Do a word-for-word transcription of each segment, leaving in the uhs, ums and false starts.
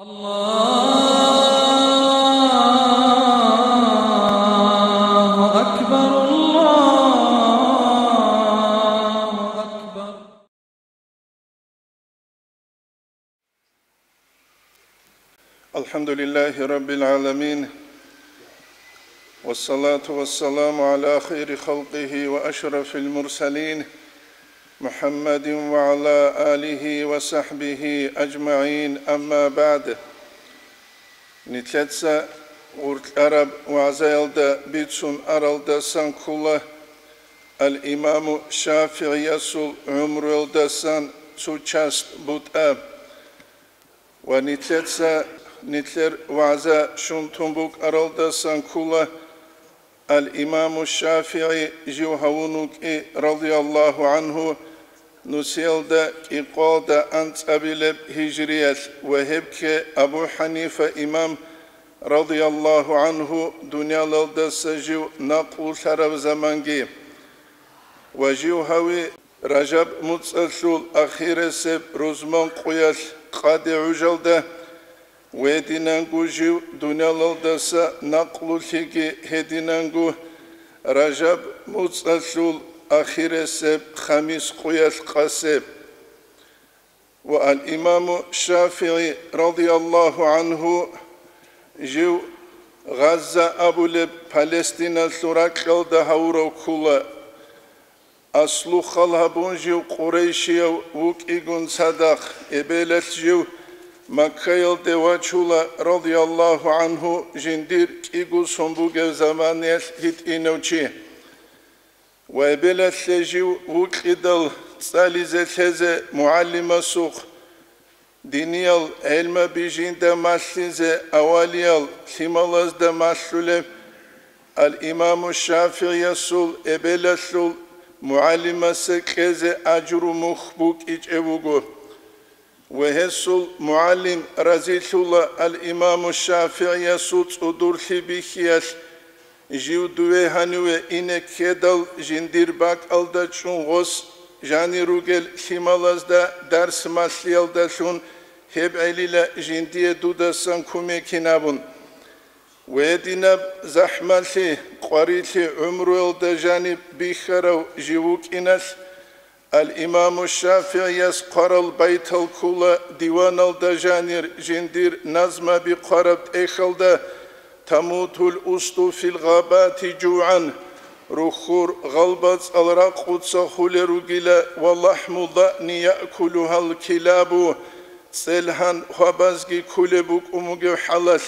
الله أكبر، الله أكبر. الحمد لله رب العالمين، والصلاة والسلام على خير خلقه وأشرف المرسلين محمد وعلى آله وصحبه أجمعين، أما بعد. Нилъеца гъуркьараб вагӀзаялда бицун аралдасан ккола, ал-Имаму ШафигӀиясул гӀумруялдасан цо часть бутӀа. Ва нилъеца нилъер вагӀза щун тун букӀаралдасан ккола, ал-Имаму ШафигӀи жив гьавун вукӀи, радияллагьу гӀангьу, нусиялда кӀикъоялда анцӀабилеб гьижриялъ ва гьеб кке Абу ХӀанифа имам, радияллагьу гӀангьу, дуниялалдаса жив накълулъараб заманги. Ва жив гьави Ражаб муцӀалъул ахирисеб рузман къуялъ къаде гӀужалда, гьединанго жив дуниялалдаса накълулъиги гьединанго Ражаб муцӀалъул ахирисеб хамис къуялъ къасе. Ва ал-Имаму ШафигӀи, радияллагьу гӀангьу, жив Газза абулеб Палестиналъул ракьалда гьавурав ккола. Аслу хал гьабун жив къурайшияв вукӀигун цадахъ, эбелалъ жив Маккаялде вачула, радияллагьу гӀангьу, жиндир кӀиго сон бугеб заманаялъ гьитӀинав чи. Ва эбелалъе жив вукьидал цӀализе лъезе мугӀалимасухъ, диниял гӀелмаби жинда малъизе авалиял лъималазда малъулеб ал-Имаму ШафигӀиясул эбелалъул мугӀалимасе кьезе ажру мухь букӀичӀеб буго. Ва гьесул мугӀалим разилъула ал-Имаму ШафигӀиясул цӀудурлъи бихьиялъ, жив дуве гьаниве ине ккедал жиндир бакӀалда чӀун гъос жанир ругел лъималазда дарс малъиялдалъун гьеб гӀелила жиндие дудасан кумекин абун. Гьединаб захӀмалъи, къварилъи гӀумруялда жаниб бихьарав жив вукӀиналъ, ал-Имаму ШафигӀияс хъварал байтал ккола диваналда жанир жиндир назмаби хъвараб тӀехьалда: «Тамутул усду фил гъабати жугӀан», рухьур гъалбацӀал ракъуца хулел ругила, «ва лахӀму дагӀни яъкулугьал килабу», цӀелгьан хвабазги ккулеб букӀун бугеб хӀалалъ.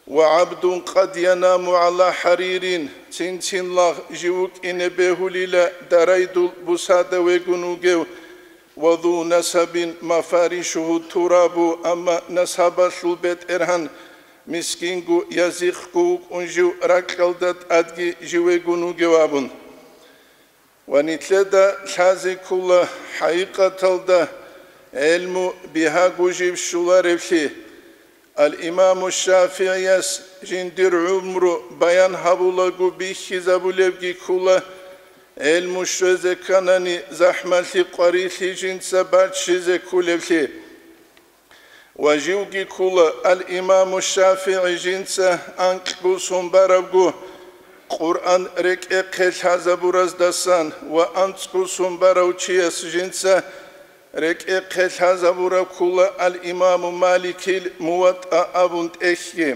«Ва гӀабдун къад янаму гӀала хӀаририн», цин-цинлагъ жив вукӀине бегьулила дарайдул бусада вегун вугев, «ва зу насабин мафаришугьу турабу», амма насабалъул бетӀергьан мискинго язихъго вукӀун жив ракьалда тӀадги жив вегун вугев абун. Ва нилъеда лъазе ккола хӀакъикъаталда гӀелму бигьаго жиб щолареблъи. Ал-Имаму ШафигӀияс жиндир гӀумру баян гьабулаго бихьизабулебги ккола, гӀелму щвезе кканани захӀмалъи къварилъи жинца баччизе кколеблъи. Ва живги ккола ал-Имаму ШафигӀи жинца анкьго сон барабго Къуръан рекӀехъе лъазабураздасан ва анцӀго сон барав чияс жинца рекӀехъе лъазабураб ккола ал-Имаму Маликил МуватӀа абун тӀехьги.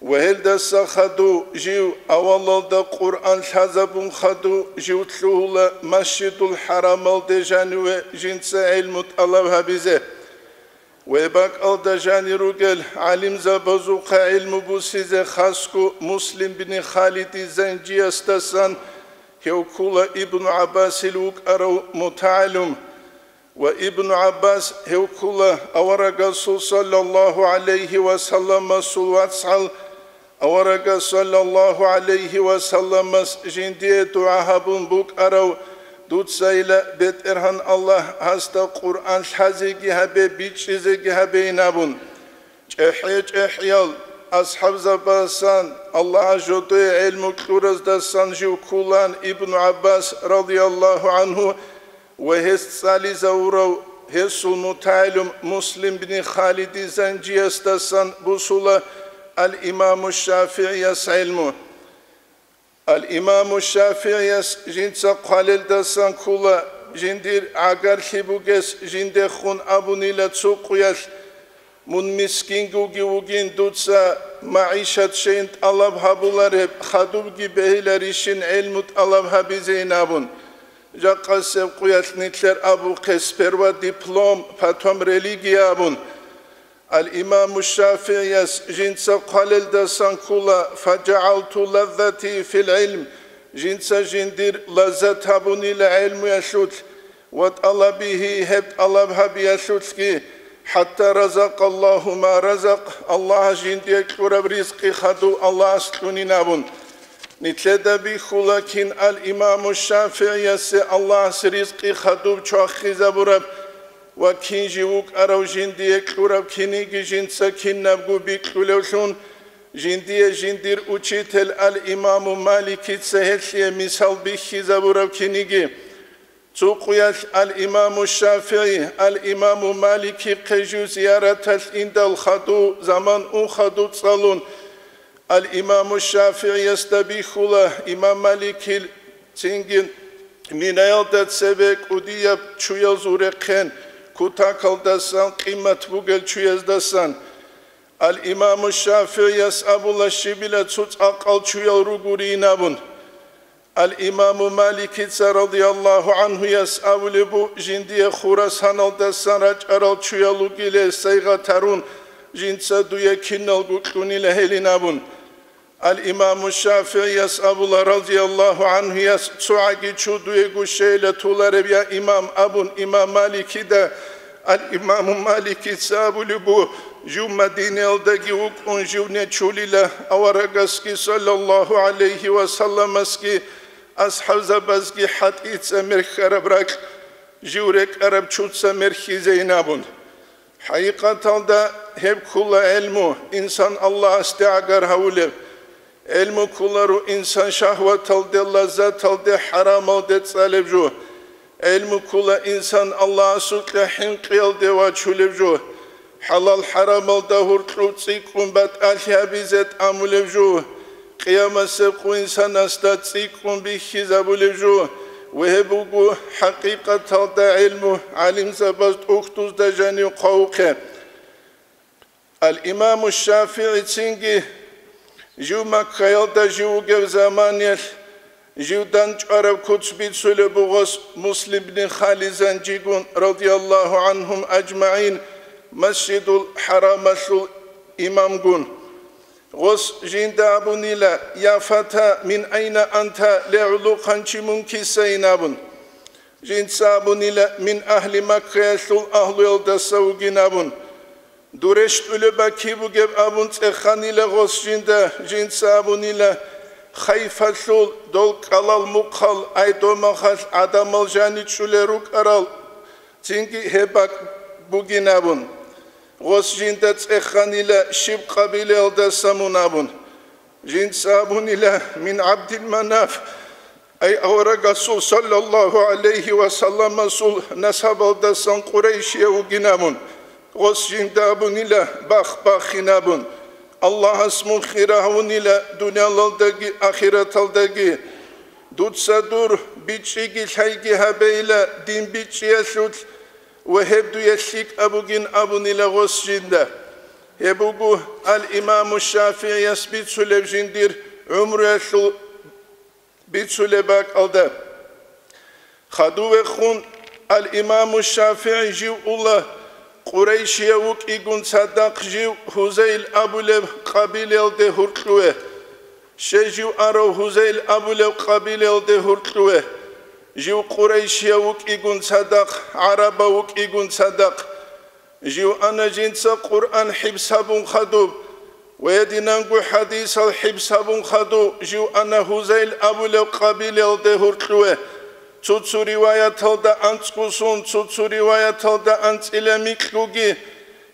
Ва гьелдаса хадув жив авалалда Къуръан лъазабун хадув жив лъугьула Масжидул ХӀарамалде жаниве жинца гӀелму тӀалаб гьабизе. Ва бакӀалда жанир ругел гӀалимзабазухъа гӀелму бусизе, хасго Муслим бин Халиди Занжиясдасан, гьев ккула Ибну ГӀаббасил вукӀарав мутагӀалим. Ва Ибну ГӀаббас гьев ккула аварагасул, саллаллагьу гӀалайгьи ва салламасул, вацгӀал. Аварагас, саллаллагьу гӀалайгьи ва салламас, жиндие дугӀа гьабун букӀарав: «Дуцайила БетӀергьан Аллагь, гьасда Къуръан лъазеги гьабе, бичӀчӀизеги гьабейин», – абун. ЧӀехӀе-чӀехӀиял асхӀабзабасан Аллагьас жодое гӀелму кьураздасан жив ккулаан Ибну ГӀаббас, радияллагьу гӀангьу, ва гьес цӀализавурав Гьесул мутагӀилум Муслим бин Халиди Занжиясдасан бусула ал-Имаму ШафигӀияс гӀелму. Ал-Имаму ШафигӀияс жинца хъвалелдасан ккула, жиндир гӀагарлъи бугес жиндехун абунила цо къуялъ: «Мун мискингуги вугин, дуца магӀишат щейин тӀалаб гьабулареб, хадубги бегьиларищин гӀелму тӀалаб гьабизейин», – абун. Жакъасеб къуялъ нилъер абухъе сперва диплом, потом религия абун. Ал-Имаму ШафигӀияс жинца хъвалелдасан ккула: «ФажагӀалту лаззати фил гӀилм», жинца жиндир лаззат гьабунила гӀелмуялъулъ ва тӀалабигьи, гьеб тӀалаб гьабиялъулъги, «хӀатта разакъаллагьу ма разакъ», Аллагьас жиндие кьураб ризкъи хадув Аллагьас кьунин абун. Нилъеда бихьула кин ал-Имаму ШафигӀиясе Аллагьас ризкъи хадуб чвахизабураб ва кин жив вукӀарав жиндие кьураб киниги жинца кинабго бикьулевлъун, жиндие жиндир учитель ал-Имаму Маликица гьелъие мисал бихьизабураб киниги. Цо къуялъ ал-Имаму ШафигӀи, ал-Имаму Маликихъе жив зияраталъ индал хадув, заман ун хадуб цӀалун, ал-Имаму ШафигӀиясда бихьула, имам Маликил цинги Минаялда цебе кӀудияб чуял зурехъен, кутакалдасан, къимат бугел чуяздасан. Ал-Имаму ШафигӀияс абула щибила цо цӀакъал чуял ругурин абун. Ал-Имаму Маликица радияллагьу гӀанхуяс абулеб бу, жиндие Хурасаналдасан рачӀарал чуял ругилел сайгъат гьарун, жинца дуе киналго кьунила гьелин абун. Ал-Имаму ШафигӀияс абула радияллагьу гӀанхуяс, цо гӀаги чу дуего щейила толареб, я имам, абун имам Маликида. Ал-Имаму Маликица абулеб бу, жив Мадинаялдаги вукӀун жив нечулила, аварагасги саллаллагьу гӀалайгьи ва салламасги асхӀабзабазги хӀатӀица мерхьараб ракь, жив рекӀараб чуца мерхьизейин абун. ХӀакъикъаталда гьеб ккула гӀелму, инсан Аллагьасде гӀагар гьавулеб. ГӀелму кколаро инсан шагьваталде, лаззаталде, хӀарамалде цӀалеб жо. ГӀелму ккола инсан Аллагьасукьа хӀинкъиялде вачулеб жо. ХӀалал-хӀарамалда гьуркьуб цӀикӀкӀун батӀалъи гьабизе тӀамулеб жо. Къиямасеб къо инсанасда цӀикӀкӀун бихьизабулеб жо. Ва гьеб буго хӀакъикъаталда гӀелму гӀалимзабаз тӀухьдузда жанив хъвавухъе. Ал-Имаму ШафигӀицинги жив Маккаялда жив вугев заманиялъ жив дандчӀвараб куц бицулеб бугъос Муслим бин Халид Занжигун, радияллагьу гӀанхум ажмагӀин, Масжидул ХӀарамалъул имамгун. Гъос жинда абунила: «Я фата, мин айна анта, ле гӀулухъанчи мун кисайин?» – абун. Жинца абунила: «Мин агьли Маккаялъул агьлуялдаса вугин», – абун. Дур рещтӀулеб бакиб бугеб абун цӀеханила гъос жинда, жинца абунила: «Хайфалъул дол кӀалал мухъал, ай домахалъ гӀадамал жаничӀулел рукӀарал, цинги гьеб бакӀ бугин», – абун. Гъос жинда цӀеханила: «Щиб къабилаялдаса мун?» – абун. Жинца абунила: «Мин ГӀабдилманаф». Ай аварагасул саллаллагьу гӀалайгьи ва салламасул насабалдасан къурайшияв вугин абун, гъос жинда абунила бах-бахин абун, Аллагьас мун хира гьавунила дуниялалдаги ахираталдаги. Дуца дур бичӀчӀиги лъайги гьабейила дин бичӀчӀиялъулъ ва гьеб дуе лъикӀаб бугин абунила гъос жинда. Гьеб буго ал-Имаму ШафигӀияс бицулеб жиндир гӀумруялъул бицулеб бакӀалда. Хадувехун ал-Имаму ШафигӀи жив ула, Къурайшияв вукӀигун цадахъ жив Гьузайл абулеб къабилаялде гьуркьуве. Щай жив арав Гьузайл абулеб къабилаялде гьуркьуве? Жив Къурайшияв вукӀигун цадахъ, гӀарабав вукӀигун цадахъ. Жив ана жинца Къуръан хӀибс гьабун хадуб ва гьединанго хӀадисал хӀибс гьабун хадуб, жив ана Гьузайл абулеб къабилаялде гьуркьуве. Цо-цо риваяталда анцӀго сон, цо-цо риваяталда анцӀила микьгуги,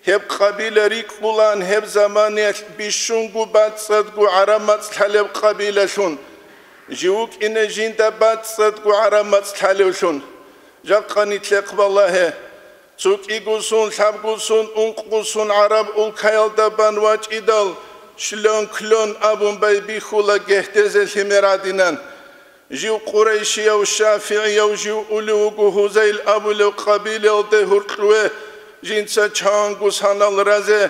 гьеб къабила рикӀкӀулаан гьеб заманиялъ бищунго бацӀцӀадго гӀараб мацӀ лъалеб къабилалъун. Жив вукӀине жинда бацӀцӀадго гӀараб мацӀ лъалевлъун. Жакъа нилъехъ балагье. цукӀигусун, лъабгусун, ункъгусун гӀараб улкаялда бан вачӀидал, шлён-клён абун байбихьула гьехдезе лъимер гӀадинан. Жив къурайшияв, шафигӀияв жив улев вуго Гьузайл абулев къабилаялде гьуркьуе, жинца чанго санал разе,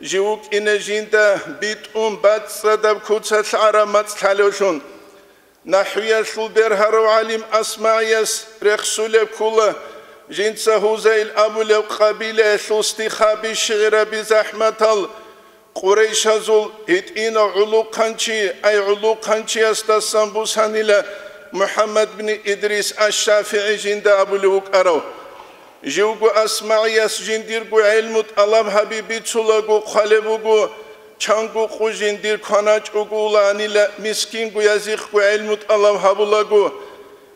жив вукӀине жинда битӀун бацӀцӀадаб куцалъ гӀараб мацӀ лъалевлъун. НахӀвиялъул бергьарав гӀалим АсмагӀияс рехсулеб ккола, жинца Гьузайл абулеб къабилаялъул стихаби-шигӀраби захӀматал, къурайшазул гьитӀинав гӀулухъанчи, ай гӀулухъанчиясдасан бусанила МухӀаммад бни Идрис аш-ШафигӀи жинда абулев вукӀарав. Живго АсмагӀияс жиндирго гӀелму тӀалаб гьаби бицулаго хъвалеб буго, чанго къу жиндир кваначӀого улаанила мискинго язихъго гӀелму тӀалаб гьабулаго.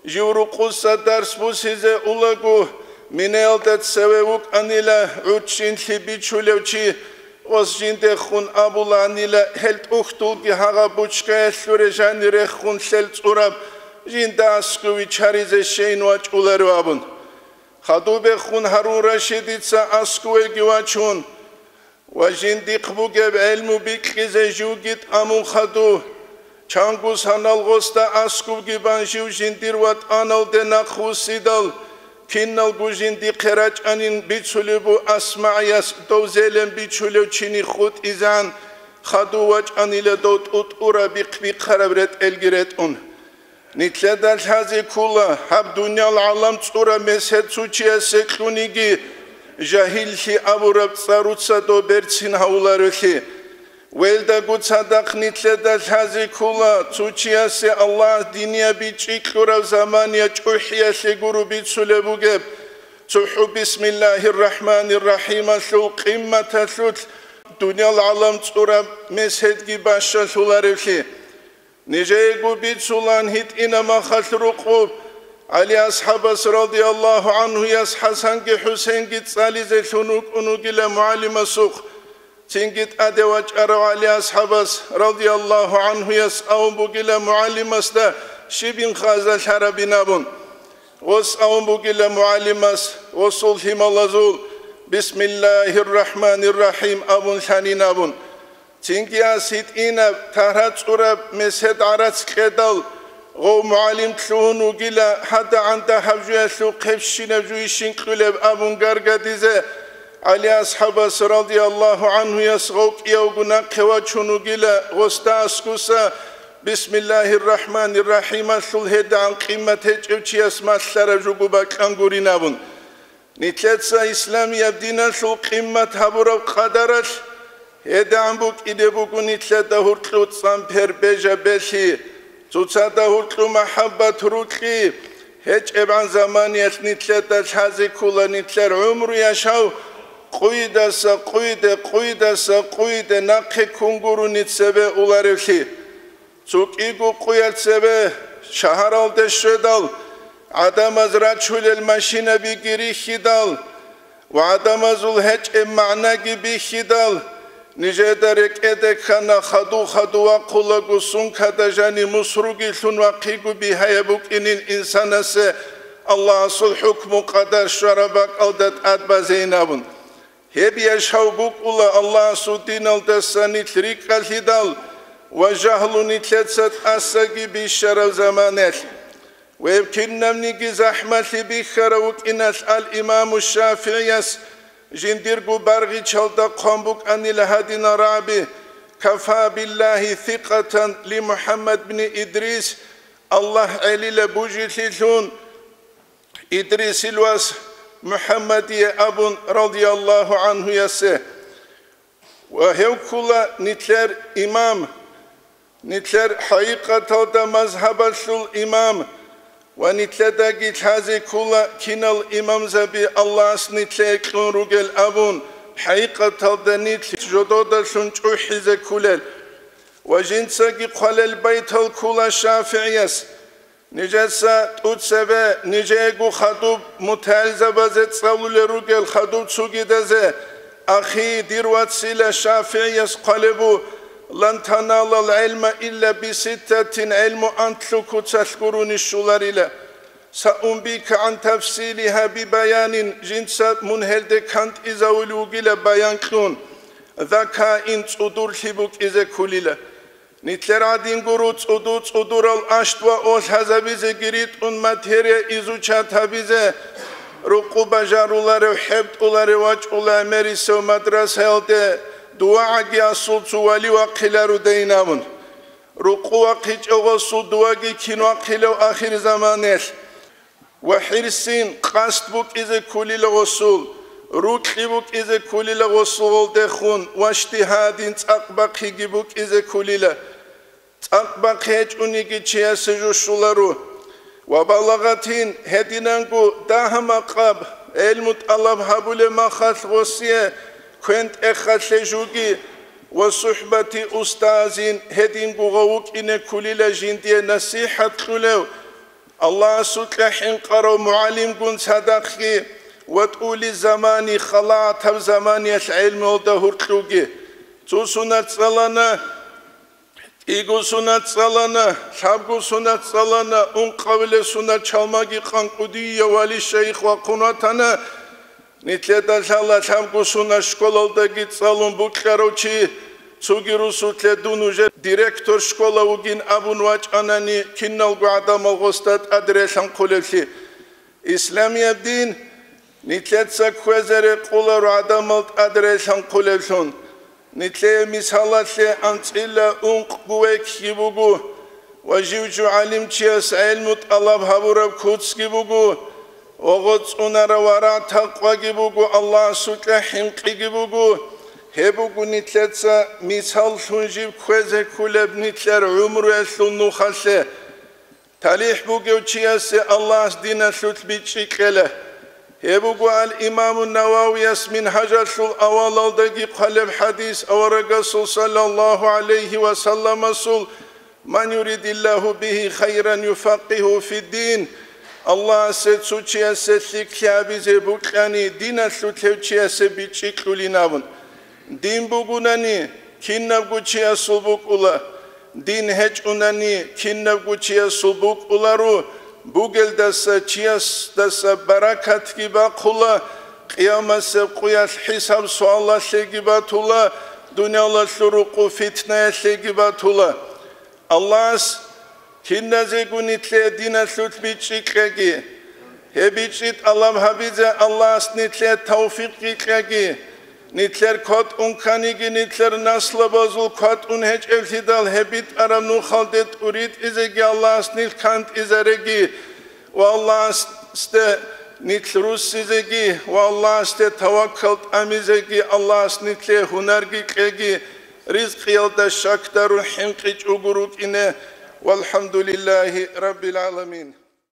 Жив рукъуса дарс бусизе улаго, минаялда цеве вукӀанила гӀурччинлъи бичулев чи, ос жиндехун абуланила, гьел тӀухьдулги гьагъаб бучкаялъуре жани рехун лъел цӀураб, жинда аскӀове чаризе щейин вачӀуларев абун. Хадубехун Гьарун Рашидица аскӀовеги вачун, ва жиндихъ бугеб гӀелму бикьизе живги тӀамун хадув. Чанго санал гъосда аскӀовги бан жив жиндир ватӀаналде нахъвуссидал, киналго жиндихъе рачӀанин бицулеб бу АсмагӀияс дов зелен бичулев чини хутӀизан, хадув вачӀанила дов тӀутӀураб бихъ-бихъараб ретӀелги ретӀун. Нилъеда лъазе ккола, гьаб дуниял гӀалам цӀураб месед цо чиясе кьуниги, жагьиллъи абураб цӀаруца доб берцин гьавуларелъи. Велдаго цадахъ нилъеда лъазе ккола, цо чиясе Аллагьас динияб бичӀчӀи кьураб замания чӀухӀиялъе гуро бицулеб бугеб, цохӀо бисмиллагьир рахӀманир рахӀималъул къимматалъулъ дуниял гӀалам цӀураб меседги бащалъуларевлъи. Нижеего бицулан гьитӀина махалъ рукъуб, ГӀали асхӀабас радияллагьу гӀанхуяс ХӀасанги ХӀусейнги цӀализе лъун вукӀун вугила мугӀалимасухъ. Цинги тӀаде вачӀарав ГӀали асхӀабас радияллагьу гӀанхуяс авун бугила мугӀалимасда щибин хазалъарабин абун. Гъос авун бугила мугӀалимас, гъосул лъималазул «Бисмиллагьир рахӀманир рахӀим» абун лъанин абун. Цинги ас гьитӀинаб, тагьра цӀураб месед гӀарац кьедал, гъов мугӀалим лъугьун вугила, гьадагӀан дагьаб жуялъул хъебщинаб жуйищин кьулеб абун гаргадизе, ГӀали асхӀабас радияллагьу гӀанхуяс гъов кӀиявго нахъе вачун вугила, гъосда аскуса «Бисмиллагьир рахӀманир рахӀималъул» гьедагӀан къимат гьечӀев чияс малъараб жуго бакьан гурин абун. Нилъеца исламияб диналъул къиммат гьабураб къадаралъ гьедагӀан букӀине буго нилъеда гьуркьу цӀан пер бежа белъи, цоцазда гьуркьу махӀаббат рукьи. ГьечӀебгӀан заманиялъ нилъеда лъазе ккола нилъер гӀумру яшав къуйдаса къуйде, къуйдаса къуйде нахъе ккун гурони цебе уларевлъи. ЦукӀиго къуялъ цебе шагьаралде щведал, гӀадамаз рачулел машинабиги рихьидал ва гӀадамазул гьечӀеб магӀнаги бихьидал, нижеда рекӀеде ккана, хадув-хадув вахъулаго, сункада жани мусруги лъун вахъиго бигьаяб букӀинин инсанасе Аллагьасул хӀукму-къадар щвараб бакӀалда тӀад базейин абун. Гьеб яшав букӀула Аллагьасул диналдаса нилъ рикӀкӀалъидал ва жагьлу нилъеца тӀасаги бищараб заманаялъ. Гьеб кинабниги захӀмалъи бихьарав вукӀиналъ ал-Имаму ШафигӀияс жиндирго баргъичалда хъван букӀанила гьадинал рагӀаби: «Кафа биллагьи сикъатан ли МухӀаммад бни Идрис», Аллагь гӀелила бужилъилъун Идрисил вас МухӀаммадие абун радияллагьу гӀанхуясе. Ва гьев ккула нилъер имам, нилъер хӀакъикъаталда мазгьабалъул имам, ва нилъедаги лъазе ккула кинал имамзаби Аллагьас нилъее кьун ругел абун, хӀакъикъаталда нилъ жододалъун чӀухӀизе ккулел. Ва жинцаги хъвалел байтал ккула ШафигӀияс. Нижеца тӀуцебе нижеего хадуб мутагӀилзабазе цӀалулел ругел хадуб цугидазе, ахи, дир вацила ШафигӀияс хъвалеб бу: «Лан таналал гӀилма илла биситтатин», гӀилму анлъго куцалъ гурони щоларила. Саунбика гӀан тафсилиха бибаянин, жинца мун гьелде кантӀизавулев вугила баян кьун, закаин, цӀудурлъи букӀизе ккулила. Нилъер гӀадин гуро цӀуду-цӀудурал ащд ва олъазабизеги ритӀун материя изучат гьабизе, рукъу бажаруларев, хӀебтӀуларев вачӀула гӀемерисев мадрасаялде, дувагӀаги асул цо вали вахъиларудайин абун. Рукъу вахъичӀев гъосул дуваги кин вахъилев ахирзаманелъ. Ва хӀирсин, къасд букӀизе ккулила гъосул, рукьи букӀизе ккулила гъосул гъолдехун, ва ижтигьадин, цӀакъ бахъиги букӀизе ккулила. ЦӀакъ бахъи гьечӀониги чиясе жо щоларо. Ва балагъатин, гьединанго дагьа-макъаб, гӀелму тӀалаб гьабулеб махалъ гъосие квен-тӀехалъе жуги, ва сухӀбати устазин, гьединго гъов вукӀине ккулила жиндие насихӀат кьулев, Аллагьасукьа хӀинкъарав мугӀалимгун цадахъги ва тӀули замани, халатаб заманиялъ гӀелмуялда гьуркьуги. Цо сунат цӀалана, кӀиго сунат цӀалана, лъабго сунат цӀалана, ункъабилеб сунат чалмаги къан кӀудияв вали-шайих вахъун ватана. Нилъеда лъала лъабго сунат школалдаги цӀалун букьарав чи, цоги русулъе дун уже директор школа вугин абун вачӀанани, киналго гӀадамал гъосда тӀаде релъанхъулевлъи. Исламияб дин нилъеца кквезе рекъоларо гӀадамал тӀаде релъанхъулевлъун. Нилъее мисалалъе анцӀила ункъго векги буго ва жив жо гӀалимчияс гӀелму тӀалаб гьабураб куцги буго, ва гъоцӀунарав варагӀ-такъваги буго, Аллагьасукьа хӀинкъиги буго. Гьеб буго нилъеца мисаллъун жиб кквезе кколеб нилъер гӀумруялъул нухалъе. ТалихӀ бугев чиясе Аллагьас диналъулъ бичӀчӀи кьела. Гьеб буго ал-Имаму Нававияс Мингьажалъул авалалдаги хъвалеб хӀадис, аварагасул саллаллагьу гӀалайгьи ва салламасул: «Ман юридиллагьу бигьи хайран юфаккигьу фиддин». Аллагьасе цо чиясе лъикӀлъи гьабизе букьани, диналъулъ гьев чиясе бичӀчӀи кьулин абун. Дин бугунани, кинабго чиясул букӀула. Дин гьечӀунани, кинабго чиясул букӀуларо, бугелдаса чиясдаса баракатги бахъула, къиямасеб къуялъ хӀисаб-суалалъеги батула, дуниялалъул рукъу фитнаялъеги батула. Аллагьас киназего нилъее диналъулъ бичӀчӀи кьеги. Гьеб бичӀчӀи тӀалаб гьабизе Аллагьас нилъее тавфикъги кьеги. Нилъер кватӀун кканиги, нилъер наслабазул кватӀун гьечӀеблъидал гьеб битӀараб нухалде тӀуритӀизеги Аллагьас нилъ кантӀизареги ва Аллагьасде нилъ руссизеги ва Аллагьасде таваккал тӀамизеги Аллагьас нилъее гьунарги кьеги, ризкъиялда щакдарун хӀинкъичӀого рукӀине. ВалхӀамдулиллагьи раббил гӀаламин.